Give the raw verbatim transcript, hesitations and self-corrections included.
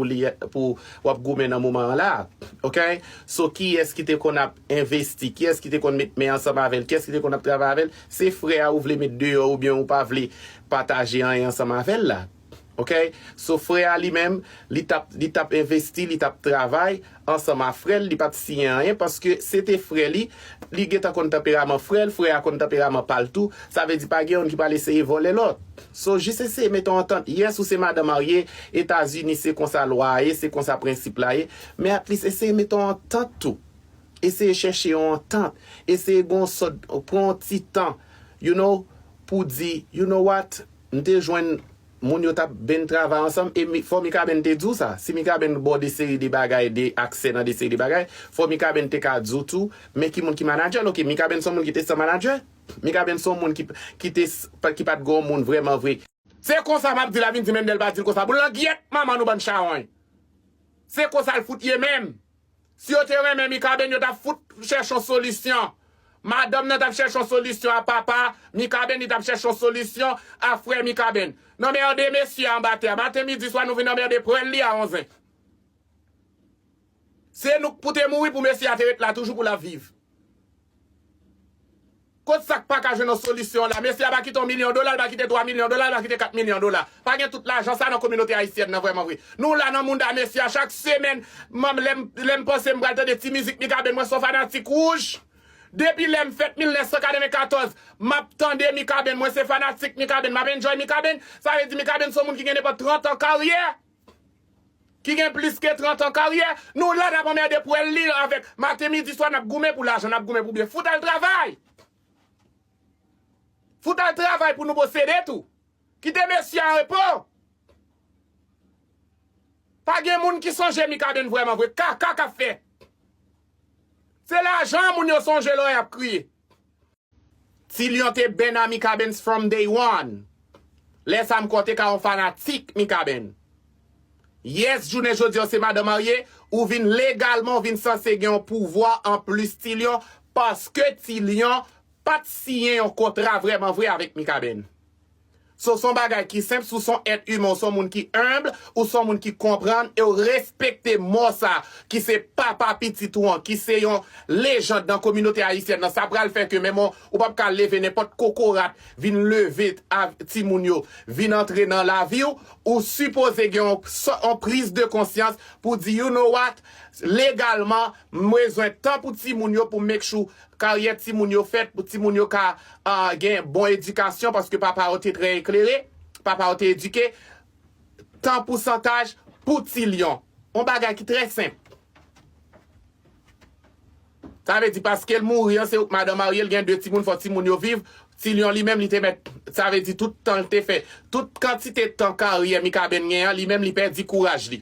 pou li, pou w ap goumen nan moman an la. Ok? So, kiyès ki te konn ap envesti? Kiyès ki te konn met men ansanm avè l? Kiyès ki te konn ap travay avè l? Se frè a ou vle met deyò oubyen ou pa vle pataje anyen ansanm avè l la. Ok? So, frè a li menm, li t ap, li t ap envesti, li t ap travay ansanm a frè l, li pa t siyen anyen paske se te frè li, li gentan konn tanperaman frè l, frè a konn tanperaman pa l tou. Sa vle di pa gen youn ki pral eseye vòlè lòt. So, jis eseye mete yon antant. Yes, ou se madan marye, Etazini se konsa lwa a ye, se konsa prensip la ye. Men at least eseye mete yon antant tou. Eseye chèche yon antant. Eseye gon sòt, pran yon ti tan, you know, pou di, you know what, m te jwenn moun yo t ap ben travay ansanm, e mi, fò Mikaben te di w sa. Si Mikaben ba w de seri de bagay, de aksè nan de seri de bagay, fò Mikaben te ka di w tou, men ki moun ki manadjè l, ok, Mikaben se yon moun ki te san manadjè. Mikaben se yon moun ki, ki te, ki pa t gen yon moun vrèman vre. Se konsa m ap di l, a vin di Mendel pa di l konsa. Boul nan gyèt manman nou bann chawony. Se konsa l fout ye menm. Si yo te renmen Mikaben, yo t ap fout chèche yon solisyon. Madanm nan t ap chèche yon solisyon a papa Mikaben, li t ap chèche yon solisyon a frè Mikaben. N anmède mesye a anba tè a. Maten, midi, swa, nou vin anmède pwèl li a onzen. Se nou k pou te mouri pou mesye a te ret la toujou pou l ap viv. Kot sa k pa ka jwenn yon solisyon la? Mesye a pa kite yon milyon dola, l pa kite twa milyon dola, l pa kite kat milyon dola. Pa gen tout lajan sa nan kominote ayisyèn nan vrèman vre. Nou la nan mounda mesye a chak semèn, m, lè m, lè m panse m pral tande ti mizik Mikaben, mwen se yon fanatik wouj. Depi lè m fèt mil nèf san katrevenkatòz, m ap tande Mikaben, mwen se fanatik Mikaben, m ap enjoy Mikaben. Sa vle di Mikaben se yon moun ki gen nenpòt trant an karyè. Ki gen plis ke trant an karyè, nou la n ap anmède pwèl li avèk maten, midi, swa n ap goumen pou lajan, n ap goumen pou byen. Fout al travay! Fout al travay pou nou posede tou. Kite mesye a an repo. Pa gen moun ki sonje Mikaben vrèman vre. Kaka k ap fèt. Se lajan moun yo sonje lè y ap kriye. Ti Lyon te ben a Mikaben from day one. Lè sa m kwè w te ka yon fanatik Mikaben. Yes, jounen jodi a w se madan marye, ou vin legalman, ou vin sanse gen yon pouvwa anplis Ti Lyon, paske Ti Lyon pa t siyen yon kontra vrèman vre avèk Mikaben. So, se yon bagay ki senp, si w se yon èt imen, ou se yon moun ki enb, ou se yon moun ki konprann, e w respekte mò sa, ki se papa pitit ou an, ki se yon lejand nan kominote ayisyèn nan, sa pral fè ke menm yon, ou p ap ka leve nenpòt kokorat, vin leve a, timoun yo, vin antre nan lavi w, ou sipoze gen yon, yon priz de konsyans pou di, you know what, legalman, m bezwen tan pou timoun yo, pou make sure karyè timoun yo fèt, pou timoun yo ka, ah, gen bon edikasyon, paske papa yo te trè eklere, papa yo te edike, tan pousantaj pou Ti Lyon. Yon bagay ki trè senp. Sa vle di, paske l mouri an, se ou k madan marye, l gen de timoun, fò timoun yo viv. Ti Lyon li menm, li te mèt, sa vle di, tout tan l te fè, tout kantite tan karyè Mikaben gen an, li menm, li pèdi kouraj li.